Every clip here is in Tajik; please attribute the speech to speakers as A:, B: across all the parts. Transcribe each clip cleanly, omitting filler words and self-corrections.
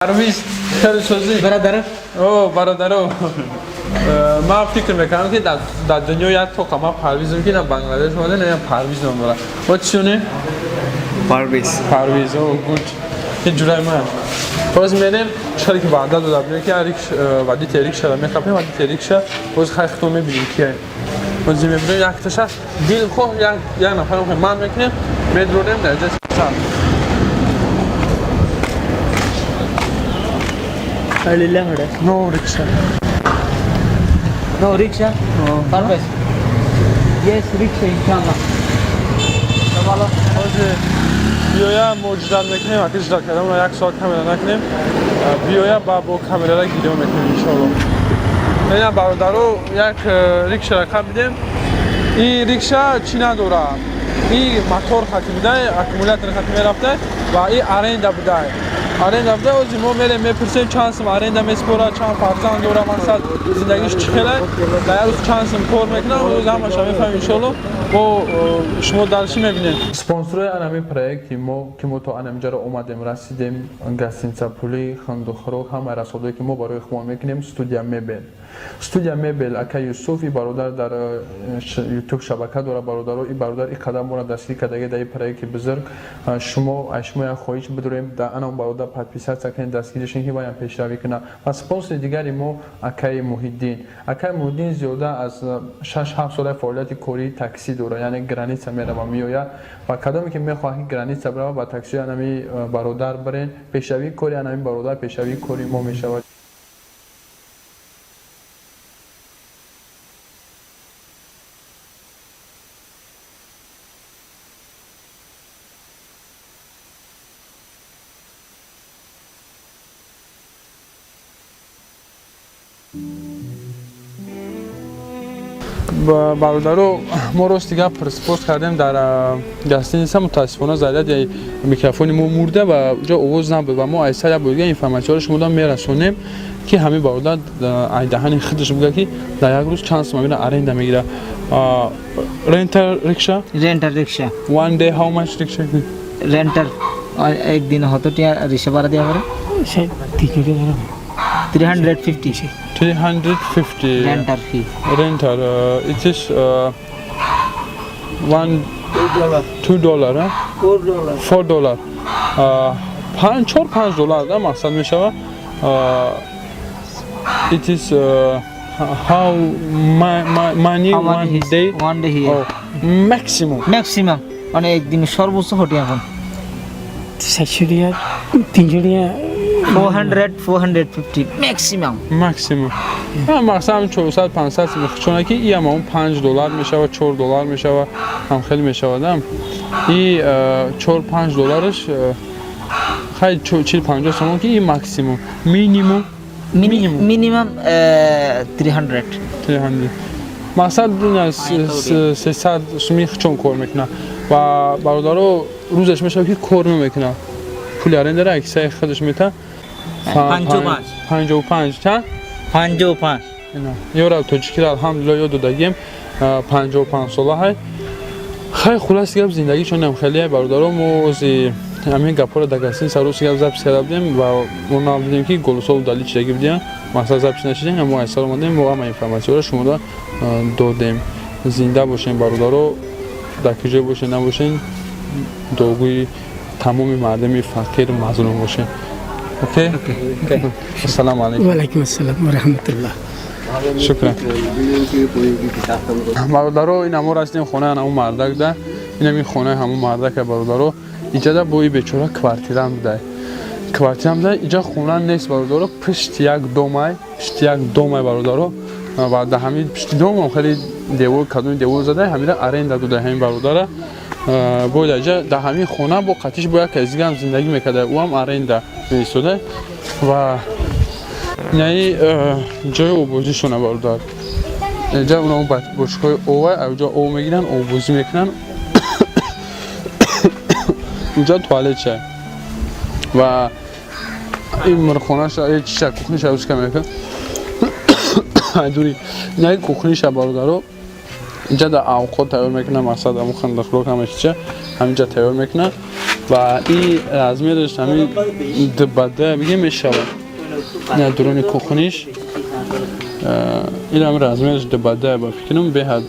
A: Парвиз, хеле созӣ.
B: Бародаро.
A: О, бародаро. Ман фикр мекардам, ки дар дунё як тоқа ман Парвизм, ки на Бангладеш омада, на Парвиз ном дорад. What's your name?
B: Парвиз.
A: Парвиз, о, good. Ин ҷураи ман. Боз мерем, чаре ки ваъда дода будем, ки водитель рикшаро мехапем, водитель рикша, боз хай худтон мебинем кия. Боз мебинем якташа дилхоҳ як нафар ман мекунем, медронем дар ҷа сар. No rickshaw.
B: No rickshaw? Parvez. Yes, rickshaw, inshallah.
A: Ҳозир биёя муҷдат мекунем, аки ждать кардам, як соат камера накунем. Биёя ба бо камерара гирё мекунем иншоалло. Ина бародаро як рикшара қабидем. Ин рикша чӣ надора? И мотор хати будай, аккумулятор хати мерафта ва и аренда будай. Аренда буда, ҳозир мо мерем мепурсем чанд сум аренда меспорад, чанд фарзанд дора, мақсад зиндагиш чӣ хела, дар як рӯз чанд сум кор мекунад, рӯз ҳамаша мефаҳмем иншоалло. Бо шумо дарши мебинем. Спонсорои анами проекти мо, ки мо то анамиҷаро омадем, расидем, гостиница, пули хандухӯрок, ҳамаи расходое ки мо барои худмон мекунем, студия мебел. Студия мебел, ака Юсуф, и бародар дар ютуб шабака дора. Бародаро, и бародар и қадам моро дастгир кардаги дар и проекти бузург. Шумо аз шумо як хоҳиш бидорем, дар ана бародар подписаться кунед, дастгиришин, ки ваям пешравӣ кунад. Ва спонсори дигари мо акаи Муҳиддин. Акаи Муҳиддин зиёда аз 6-7 сола фаъолияти кории таксӣ дорад, яъне граница мерава меояд, ва кадоме ки мехоҳад ки граница бирава, ба таксиҳои анами бародар бирен. Пешравии кори анами бародар пешравии кори мо мешавад. Бародаро, мо рости гап прспост кардем дар гостиница, мутаассифона заряди микрофони мо мурда ва ҷо овоз набуд, ва мо айсар як бор информатсияро шумо мерасонем, ки ҳамин бародар айдаҳани худаш буга, ки дар як рӯз чанд сум аренда мегирад. Renter rickshaw?
B: Renter rickshaw.
A: One day how much rickshaw?
B: Renter একদিন হত টিয়া রিক্সা ভাড়া দিয়া পরে 350.
A: 350.
B: Renter fee.
A: Renter, it is 1 $2, huh?
B: $4.
A: $4, панҷ, чор панҷ доллар да мақсад мешавад. It is how money?
B: How
A: one
B: money is
A: day?
B: One day here.
A: Oh, maximum.
B: Maximum মানে একদিন সর্বোচ্চ হটি এখন
C: 400 টাকা, 300 টাকা।
B: 400, 450 maximum.
A: Максимум мақсад 400, 500, чуна ки и ҳам он 5 доллар мешавад, 4 доллар мешавад, ҳам хеле мешавад и 4-5 доллараш, хай, 40-50 сомон, ки и максимум, минимум. Minimum.
B: Minimum 300.
A: 300, мақсад 300 суми чон кор мекунад. Ва бародаро, рӯзаш мешавад, ки кор намекунад, пули арендара аксари худаш мета.
B: 55.
A: 55 чанд?
B: 55.
A: Ёра тоҷикиро алҳамдулилла ёд додагием. 55 сола ҳай. Хай, хуласи гап, зиндагишонам хеле. Бародаро, мо ози ҳамин гапҳоро дар гостиница рӯзи гап запись карда будем ва мо набудем, ки голосҳо удалить шидаги будем, мақсад запись нашидем. Мо айсар омадем, мо ҳама информатсияро шуморо додем. Зинда бошем, бародаро, дар куҷо бошен набошен, дуогӯи тамоми мардуми фақиру мазлум бошем. Окей, ассалому алайкум.
C: ওয়ালাইকুম আসসালাম রহমতুল্লাহ।
A: Шукран. Бародаро, ин ҳамо расидем хонаи ҳамун мардак да. Инам ин хонаи ҳамун мардака, бародаро. Иҷада бои бечора квартирам будай, квартирам будай. Иҷа хона нест, бародаро, пишти як домай, пишти як домай, бародаро. Ва дар ҳамин пишти домам хеле девор, кадоми девор задай, ҳамира аренда додай ҳамин бародара. Бояд иҷа дар ҳамин хона бо қатиш бо як каси дигаам зиндагӣ мекарда, ӯ ҳам аренда меистода. Ва инаи ҷои оббозишона, бародар. Инҷа уно бочкаҳои ова, авҷо об мегиранд, оббозӣ мекунанд. Инҷа туалетша ва ин мирхонаша, чиша, кухниша уска мекунад дури. Инаи кухниша, бародаро. Инҷа дар авқот тайёр мекунад, мақсад ҳамун хандахӯрок, ҳама чиза ҳаминҷа тайёр мекунад. Ва и размераш ҳамин 2 ба 2 бигем мешавад. Ина дуруни кухниш, инам размераш 2 ба 2 ба фикрам, беҳад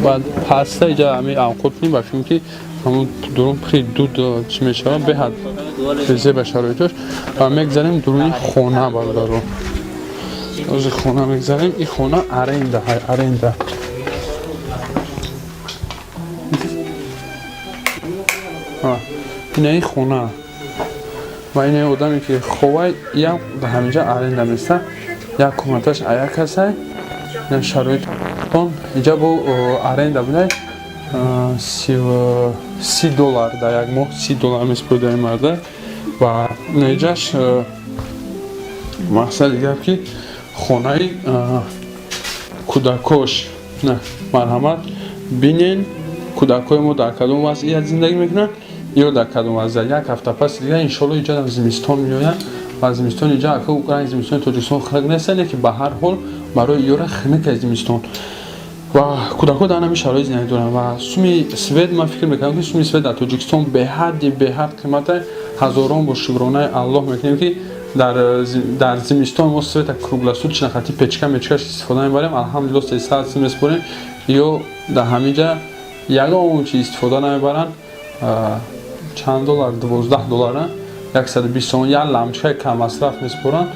A: баъд паста иҷа ҳами авқот кунем, ба фикрам, ки ҳамун дурун пури дуд чӣ мешавад. Беҳад зеба шароитош. Ва мегзарем дуруни хона, бародаро. Ози хона мегзарем. И хона аренда, аренда. Инаи хона ва инаи одаме, ки ховай, ям дар ҳаминҷа аренда места. Як комнаташ аяк ҳастай. Ина шароитон инҷа бо аренда будай, 30 доллар дар як моҳ, 30 доллар месупоридаи марда. Ва наиҷаш мақсади гап, ки хонаи кӯдакош. На, марҳамат, бинен, кӯдакҳои мо дар кадом вазъият зиндагӣ мекунанд ё дар кадом вазъият. Як ҳафта пас дига, иншоалло, иҷа зимистон меоянд ва зимистон иҷа ака ранги зимистони Тоҷикистон хунук нест, не ки ба ҳар ҳол барои ёра хунук зимистон. Ва кӯдакҳо дар ҳамин шароит зиндагӣ доранд. Ва суми свет, ман фикр мекардам, ки суми свет дар Тоҷикистон беҳадди беҳад қимата. Ҳазорон бо шукронаи Аллоҳ мекунем, ки дар зимистон мо света круглосуточно хати печка мечкаш истифода мебарем. Алҳамдулилло, 300 сум месупорем. Ё дар ҳамин ҷа ягон чи истифода намебаранд. Чанд доллар? 12 доллара, 120 сомон. Як лампочкаи каммасраф месупоранд,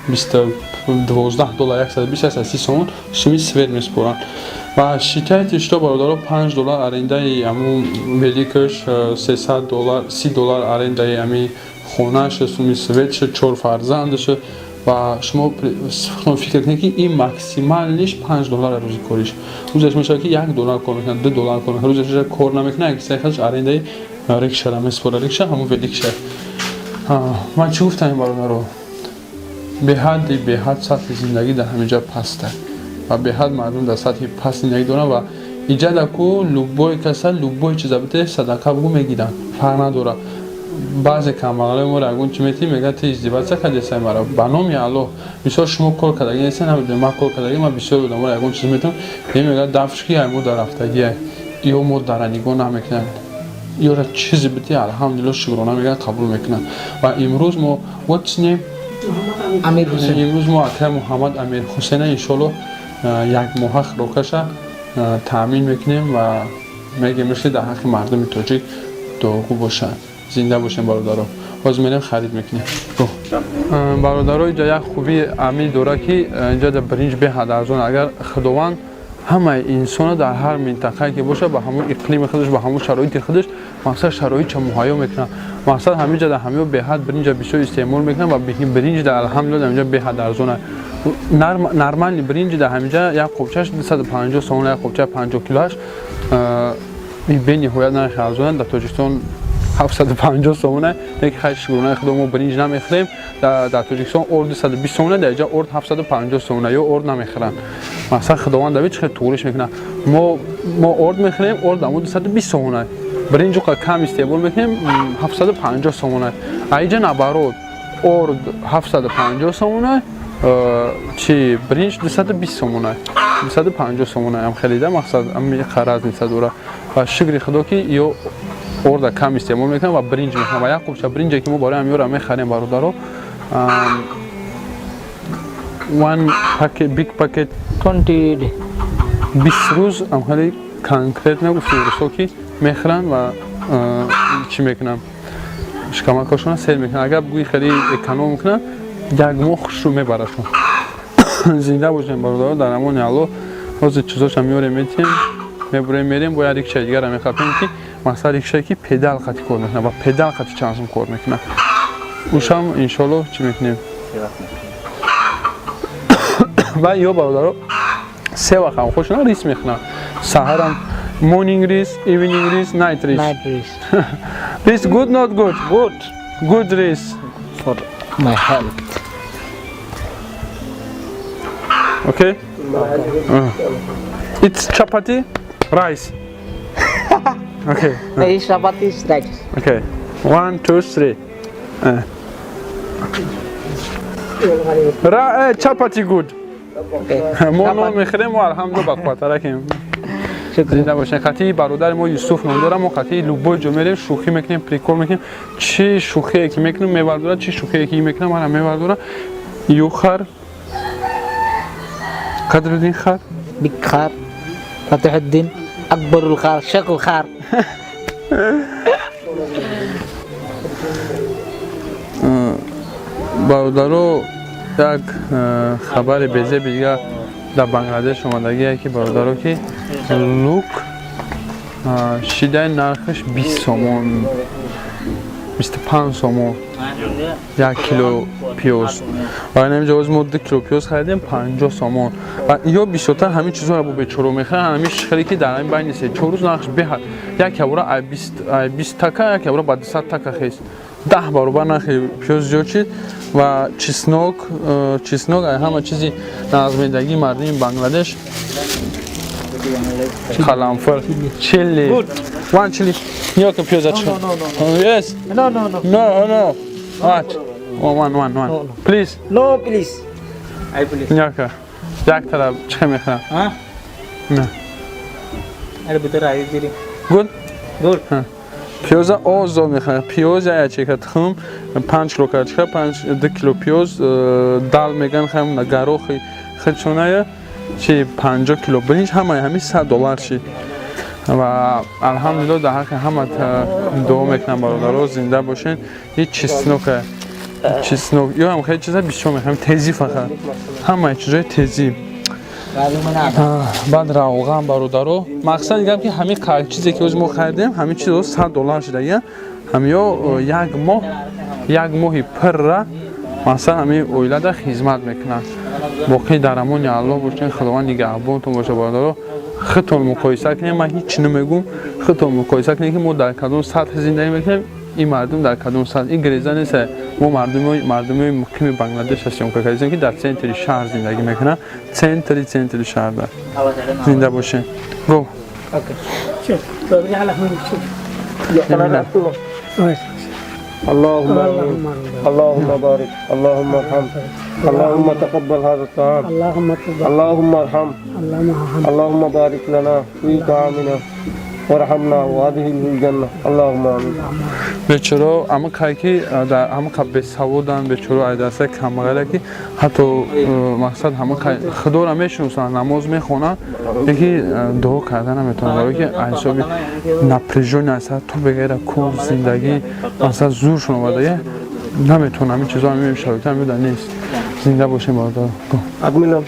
A: 12 доллар, 120, 130 сомон суми свет месупоранд. Ва считайте, что, бародаро, 5 доллар арендаи аму великаш, 300 доллар, 30 доллар арендаи ами хонааш, суми светша, чор фарзандаша. Ва шумо фикр кунед, ки ин максимальныйш 5 доллар рӯзи кориш. Рӯзаш мешавад, ки 1 доллар кор мекунад, 2 доллар кор мекунад, рӯзаш мешавад, кор намекунад. Як ҳиссаи арендаи рикшара месупорад, рикша ҳамун великша. Ман чӣ гуфтам, бародаро? Беҳадди беҳад сатҳи зиндагӣ дар ҳамин ҷа паста ва беҳад мардум дар сатҳи паст зиндагӣ доранд. Ва иҷада ку любой каса любой чиза бите, садақа бугу, мегиранд, фарқ надорад. Баъзе камбағалои моро ягон чи метиҳӣ, мегӯяд: «Ти издеваться кардесай мара». Ба номи Аллоҳ, бисёр шумо кор кардагӣ нестед, намедонем, ман кор кардагӣ. Ман бисёр одаморо ягон чиз метавам, мегӯяд: «Дафш ки ай мо дар рафтагиай, ё мо дара нигоҳ намекунем». Ёра чизе бити, алҳамдулилло, шукрона мегӯяд, қабул мекунад. Ва имрӯз мо, what's name?
B: Амир Ҳусен.
A: Имрӯз мо акай Муҳаммад Амир Ҳусена, иншоалло, як моҳа хӯрокаша таъмин мекунем ва мегӯем, ки дар ҳаққи мардуми тоҷик дуогӯ бошанд. Зинда бошем, бародаро. Ҳозир мерем, харид мекунем, бародаро. Инҷа як хубии амир дорад, ки инҷа дар биринҷ беҳад арзон. Агар Худованд ҳамаи инсона дар ҳар минтақае ки бошад, ба ҳамон иқлими худаш, ба ҳамон шароити худаш, мақсад, шароитша муҳайё мекунад. Мақсад, ҳаминҷа дар ҳамиё беҳад биринҷа бисёр истеъмол мекунад ва биринҷ дар, алҳамдулилла, дар инҷа беҳад арзон. Нормальный биринҷ дар ҳаминҷа як қобчаш 250 сомон, як қобча 50 килоаш, бениҳоят нархи арзон. Дар Тоҷикистон 750 сомона. Леки хай, шукронаи Худо, мо биринҷ намехӯрем. Дар Тоҷикистон орд 220 сомона, дар инҷа орд 750 сомона, ё орд намехӯранд. Мақсад, Худованд дави чӣ хел туғриш мекунад. Мо орд мехӯрем, орд амо 220 сомона, биринҷ қа кам истеъмол мекунем, 750 сомона. А инҷа наоборот, орд 750 сомона, чи биринҷ 220 сомона, 250 сомона ам харида. Мақсад, ами разница дора. Ва шукри Худо, ки ё орда кам истеъмол мекунам ва биринҷ мекунам. Ва як қубча биринҷе, ки мо барои амёра мехарем, бародаро, one packet, big packet.
B: 20.
A: 20 рӯз амхали конкретно гуфти рӯзҳо, ки мехӯранд ва чӣ мекунанд, шикамакошона сер мекунанд. Агар бугӯи хеле эконом кунанд, як моҳ хушрӯ мебарашон. Зинда бошем, бародаро, дар амони Аллоҳ. Ҳозир чизоша меорем, метиҳем, мебурем, мерем. Бояд рикшаи дигара мехапем, ки мақсад, рикшае, ки педал қати кор мекунад ва педал қати чанд сум кор мекунад. Ушам, иншоалло, чӣ мекунем. Ва ё, бародаро, се вақт ҳам хошона рис мехӯранд: саҳарам morning rice, evening rice, night rice.
B: Night rice.
A: This good, not good?
B: Good.
A: Good rice.
B: For my health.
A: Okay, it's chapati rice, okay?
B: This chapati is rice.
A: Okay, one, two, three. Chapati good.
B: Okay.
A: Мо нон мехӯрем, мо, алҳамдулилла, бақувваттаракем. Зинда бошед. Қатъи бародари мо Юсуф ном дорам. Мо қатъи любой ҷо мерем, шӯхӣ мекунем, прикол мекунем. Чӣ шӯхие ки мекунем, мевардора, чӣ шӯхие ки мекунам, мара мевардора. Ю хар Қадруддин хар.
B: Big khar, Fatihuddin, Akbarul khar, Shakul khar.
A: Бародаро, як хабари безеби дига дар Бангладеш омадагие, ки бародаро, ки лук шидаи нархаш 20 сомон, 25 сомон 1 кило пиёз. Ва инам ҷавоз мо 2 кило пиёз харидем 50 сомон. Ва ё бисёртар ҳамин чизҳоро бо бечоро мехаранд. Ҳамин хеле ки дар ҳамин байни 3-4 рӯз нархш беҳад як ябора ай 20 така, як ябора ба 200 така хест, 10 баробар нархи пиёз зиёд шид. Ва чеснок, чеснок ай ҳама чизи назмедагии мардуми Бангладеш. Қаламфир, chili, one chili. Нигоҳ кун, пиёза чӣ. Yes.
B: No, no, no.
A: No, no. What? One, one, one, one. Please.
B: No, please. I please.
A: Нигоҳ кун, як тараф чӣ мехӯрам.
B: হ্যাঁ।
A: Не.
B: আরে ভিতরে আগে দিরি।
A: Good.
B: Good.
A: Пиёза озод мехӯрам. Пиёз ячека тухм 5 кило качка, панҷ 2 кило пиёз, дал меган хам гарохи хичоная чи 50 кило биринҷ, ҳамаи ҳамин 100 доллар шид. Ва алҳамдулилло, дар ҳаққи ҳама дуо мекунам, бародаро, зинда бошен. Ҳеҷ чеснока, чеснок ё ҳам хеле чиза бисёр мехӯрам, тезӣ, фақат ҳамаи чизои тезӣ. Баъд равған, бародаро. Мақсад гап ки ҳамин чизе ки ҳозир мо харидем, ҳамин чизо 100 доллар шудагия. Ҳамиё як моҳ, як моҳи пирра масалан ҳамин оилада хизмат мекунанд. Боқӣ дар амони Аллоҳ бошед, Худованд нигаҳбонтон боша. Бародаро, худтон муқоиса кунед, ман ҳеҷ намегӯм, худтон муқоиса кунед, ки мо дар кадом сатҳ зиндагӣ мекунем, ин мардум дар кадом сатҳ. Ин греза нест, мо мардумои муқими Бангладеш ҳастем, кардем, ки дар центри шаҳр зиндагӣ мекунанд, центри шаҳр дар. Зинда бошед. Го.
C: شوف شوف.
D: اللهم
C: اللهم
D: اللهم بارك، اللهم ارحم، اللهم تقبل هذا الطعام.
C: اللهم تقبل.
D: اللهم ارحم.
C: اللهم ارحم.
D: اللهم بارك لنا في طعامنا وارحمنا وادخله الجنة، اللهم آمين.
A: Бечоро ама кай ки ама ка бесаводан, бечоро айдаста камғала, ки ҳатто мақсад ҳама кай Худоро мешиносанд, намоз мехонанд, леки дуо карда наметавонанд, барое ки ҳисоби напряжённый аст, то бегайра кор, зиндагӣ, масалан, зуршон омада, наметавонанд. Ҳамин чизо, ҳамин шароит ҳамида нест. Зинда бошем, бародар.
D: Адмилам.